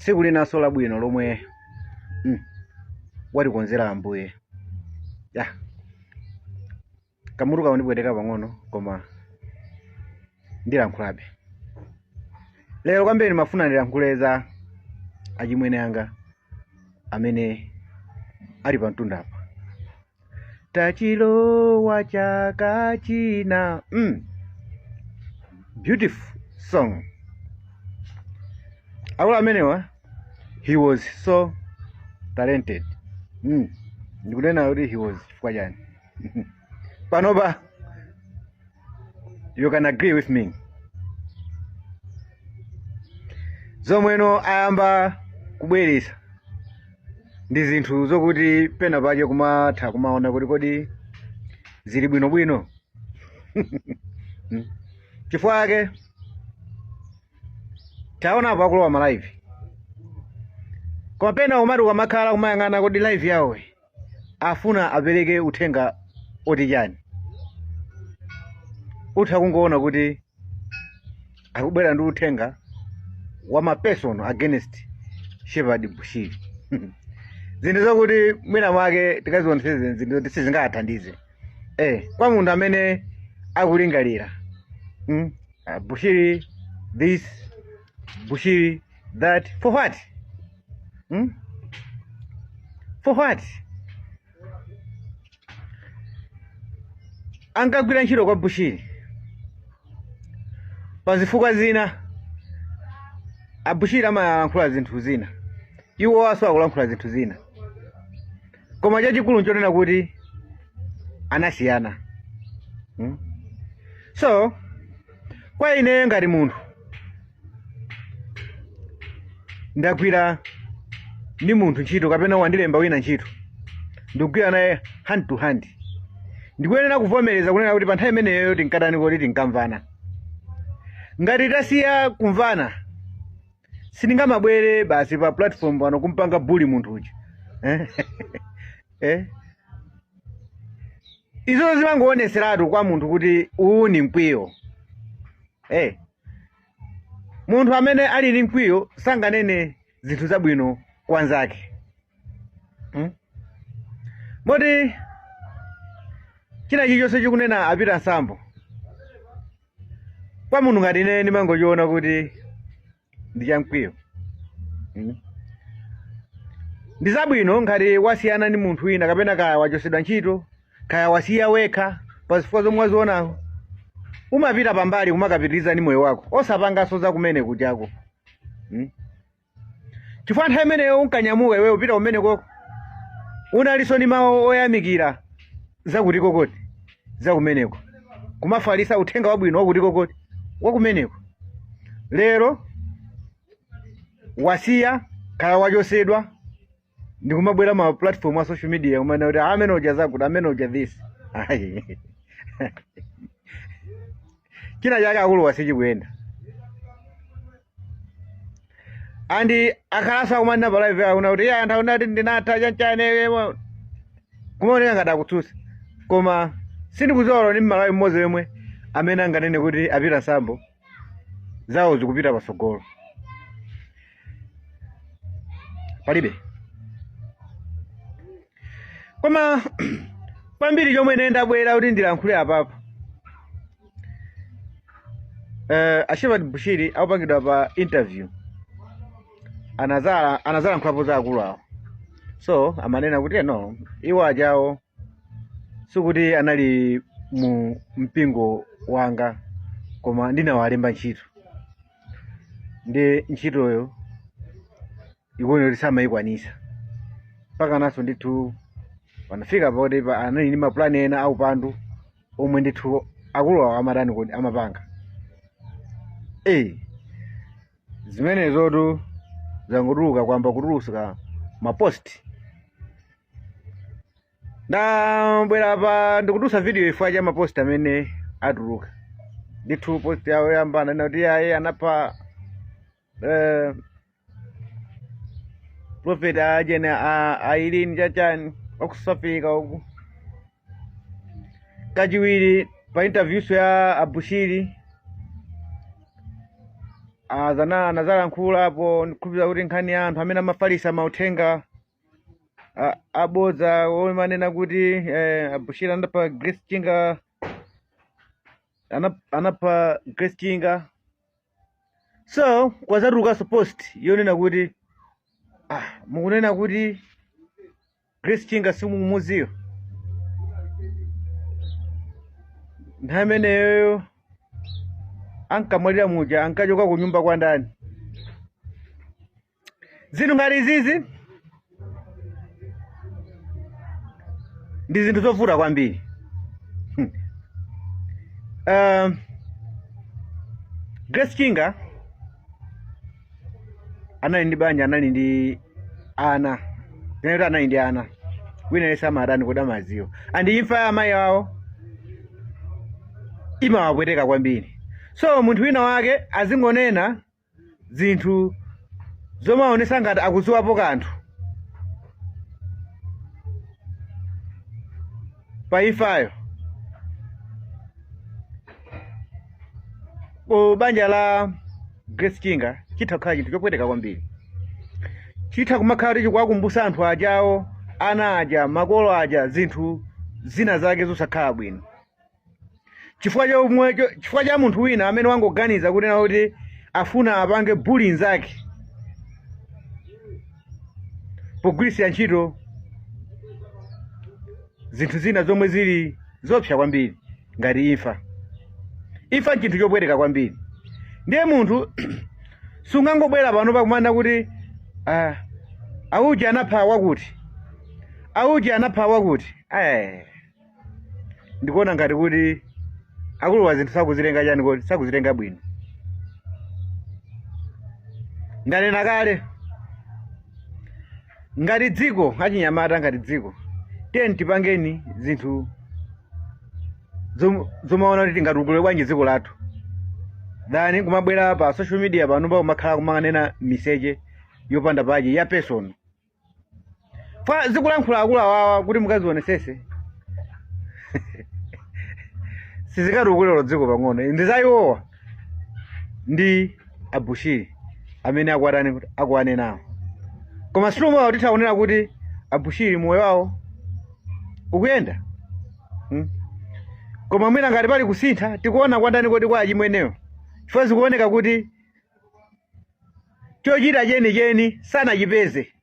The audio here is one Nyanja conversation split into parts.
Tsiku linanso labwino lomwe watikonzera Ambuye. Ya kamutu kakundipweteka pang'ono, koma ndilankhulabe lero. Kwambiri ndimafuna ndilankhule za achimwene anga amene ali pa mtunda apa. Tachilowa chaka china. Beautiful song. Akulu amenewa, he was so talented. Ndikunena kuti he was chifukwa chani? Panopa you can agree with me, zomweno ayamba kubweresa ndi zinthu zokuti pena pake kumatha kumaona kuti kodi zili bwinobwino. Chifukwa chake taonapo akulowa ma live, koma pena umati ukamakhala kumayang'ana kodi live yawo afuna apereke uthenga oti chani, utha kungoona kuti akubwera ndi uthenga wa ma personal against Shepherd Bushiri, zinthu zokuti mwina mwake tikazionetseze zinthu zoti sizingathandize kwa munthu amene akulingalira, Bushiri this, Bushiri that, for what? For what? Ankagwira ntchito kwa Bushiri pa zifukwa zina. Abushiri amalankhula zinthu zina, iwo aso akulankhula zinthu zina, koma chachikulu nchonena kuti anasiyana. So kwa ine ngati munthu ndagwira ndi munthu ntchito kapena wandilemba wina ntchito, ndikugwira naye hand to hand, ndikuyenera kuvomereza kunena kuti pa nthawi imeneyo tinkatani kodi, tinkamvana. Ngati tasiya kumvana, sindingamabwere basi pa platform pano kumpanga bully munthu uja. Eh? Izo zimangooneseratu kwa munthu kuti uwu ni mkwiyo. Munthu amene ali ndi mkwiyo sanganene zinthu zabwino kwa nzake. Moti china chilichonse chikunena a Peter Nsambo, kwa munthu ngati ine ndimangochiona kuti ndi chamkwiyo. Ndi zabwino ngati wasiyana ndi munthu wina kapena kaya wachosedwa ntchito, kaya wasiya wekha pa zifukwa zomwe wazionazo, umapita pambali kumakapitiriza ndi moyo wako, osapanganso za kumene kujako. Chifukwa nthawi imeneyo unkanyamuka iweyo upita kumene koko, unalinso ndi mawu oyamikira zakuti kokoti zakumeneko, kumafalisa uthenga wabwino wakuti kokoti wakumeneko. Lero wasiya, kaya wachosedwa, ndikumabwera ma platform a social media kumanena kuti amene uja zakuti, amene uja this. Ayi, china chake akulu sichikuyenda. Andi akhalanso akumanena pa live yawo kuti iye anthu akunati ndinatha chanchane, kumaoneka ngati akutsutsa, koma sindikudziwa ndi Mmalawi mmodzi yemwe amene anganene kuti a Peter Nsambo zawo zikupita patsogolo, palibe. Koma kwambiri chomwe ine ndabwera kuti ndilankhule apapa, a Shepherd Bushiri akupangidwa pa interview, anazalankhulapo za akulu awo. So amanena kuti no, iwo ajawo sikuti anali mu mpingo wanga, koma ndinawalemba ntchito, ndi ntchitoyo ikuoneka kuti samayikwanisa, mpaka naso ndithu panafika poti anali ndi mapulani ena aupandu omwe ndithu akulu awo amatani kodi, amapanga. Zimenezotu zangotuluka, kwamba kutuluka mapost. Ndabwera pa ndikutulutsa video chifukwa cha mapost amene atuluka. Ndithu post yawo yoyamba ananena kuti ayi, anapha prophet ajene ailini chachani wakusafika uku. Kachiwiri pa interview ya Abushiri. Zana anazalankhulapo, ndikukhulupirira kuti nkhani ya anthu amene amafalisa mauthenga abodza omwe manena kuti Bushiri anapha Grace Chinga, anapha Grace Chinga. So kwazatulukanso post yonena kuti mukunena kuti Grace Chinga simumuziwa. Nthawi imeneyo ankamwalira muja ankachoka ku nyumba kwa ndani? Zinthu ngati izizi ndi zinthu zovuta kwambiri. Grace Chinga anali ndi banja, anali ndi ana, tinati anali ndi ana, wina yense amatani kodi amaziwa. And imfa ya amayi awo imawapweteka kwambiri. So munthu wina wake azingonena zinthu zomaonesa ngati akuziwapo kanthu pa imfayo ku banja la Grace Chinga, chitha kukhala chinthu chopweteka kwambiri. Chitha kumakhala kuti chikuwakumbutsa anthu ajawo, ana aja, makolo aja, zinthu zina zake zosakhala bwino, chifukwa cha munthu wina amene wangoganiza kunena kuti afuna apange bully nzake pogwiritsira ntchito zinthu zina zomwe zili zopsa kwambiri ngati imfa. Imfa nchinthu chopweteka kwambiri, ndiye munthu sungangobwera pano pakumanena kuti auja anapha wakuti, auja anapha wakuti. Ndikuona ngati kuti akuluwa zinthu sakuzilenga chani kodi, sakuzilenga bwino. Ndanena kale, ngati dziko achinyamata, ngati dziko, tiyeni tipangeni zinthu zomaona kuti tingatukule bwanji dziko lathu, than kumabwera pa social media pano pa kumakhala kumanena miseche yopanda pache ya personal. Fa zikulankhula akulu awawa kuti mukazionesese sizikatukulero dziko pang'ono. Ndi za iwowa ndi abushiri amene akuwatani kuti akuwanenawo, koma silumawo titha kunena kuti abushiri moyo wawo ukuyenda, Koma mwina ngati pali kusintha tikuona kwa ndani kodi? Kwa achimwenewo, chifukwa zikuoneka kuti chochita chenicheni sanachipeze.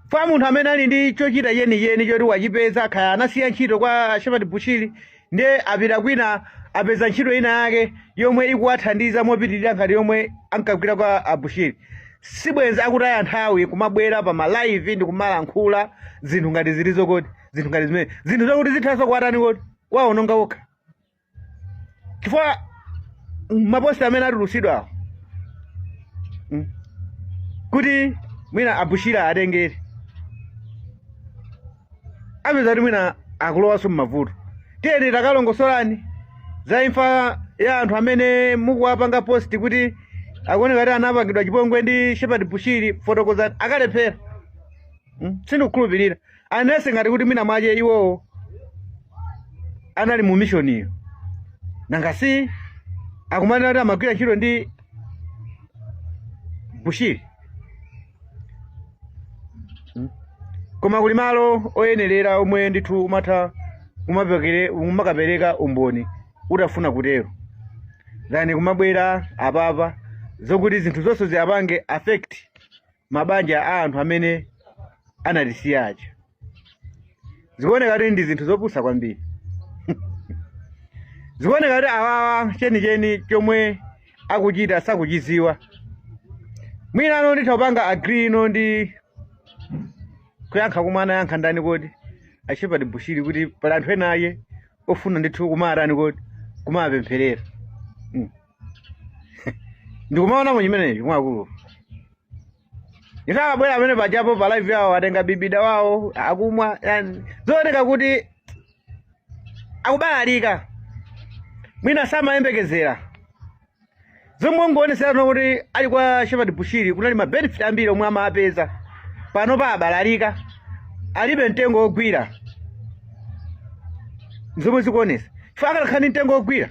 Fa munthu amene ali ndi chochita chenicheni choti wachipeza, kaya anasiya ntchito kwa Shepherd Bushiri ndiye apita kwina, apeza ntchito ina yake yomwe ikuwathandiza mopitirira ngati yomwe ankagwira kwa abushiri, sibwenzi akutaya nthawi kumabwera pa ma live ndi kumalankhula zinthu ngati zilizo kodi, zinthu ngati zimene, zinthu zokuti zithanso kuwatani kodi, kuwaononga okha, chifukwa maposti amene atulutsidwawo, kuti mwina abushiri atengere apeza kuti mwina akulowanso mmavuto. Tiyeni takalongosolani za imfa ya anthu amene mukuwapanga post kuti akuoneka kuti anapangidwa chipongwe ndi Shepherd Bushiri, fotokozani. Akalephera, Sindikukhulupirira anese ngati kuti mwina mwache iwowo anali mu mission iyo. Nanga si akumanena kuti amagwira ntchito ndi Bushiri? Koma kuli malo oyenerera omwe ndithu umatha kumakapereka umboni utafuna kutero, than kumabwera apapa zokuti zinthu zonse ziyapange affect mabanja a anthu amene anatisiya aja. Zikuoneka kuti ndi zinthu zopusa kwambiri. Zikuoneka kuti awawa chenicheni chomwe akuchita sakuchiziwa. Mwina ano nditha kupanga agree ino ndi kuyankha komwe anayankha ndani kodi, a Shepherd Bushiri, kuti pali anthu ena aye ofuna ndithu kumatani kodi, kumapempherera. Ndikumaonamo chimenechi mwakulu isakabwera amene pajapo pa live yawo atenga bibida wawo akumwa, yani zooneka kuti akubalalika, mwina samayembekezera zomwe ungoonetsera kuti ali kwa Shepherd Bushiri kunali ma benefit ambiri omwe amapeza. Pano pa abalalika, alibe mtengo wogwira, zomwe zikuonesa chifukwa akanakhala ndi mtengo wogwira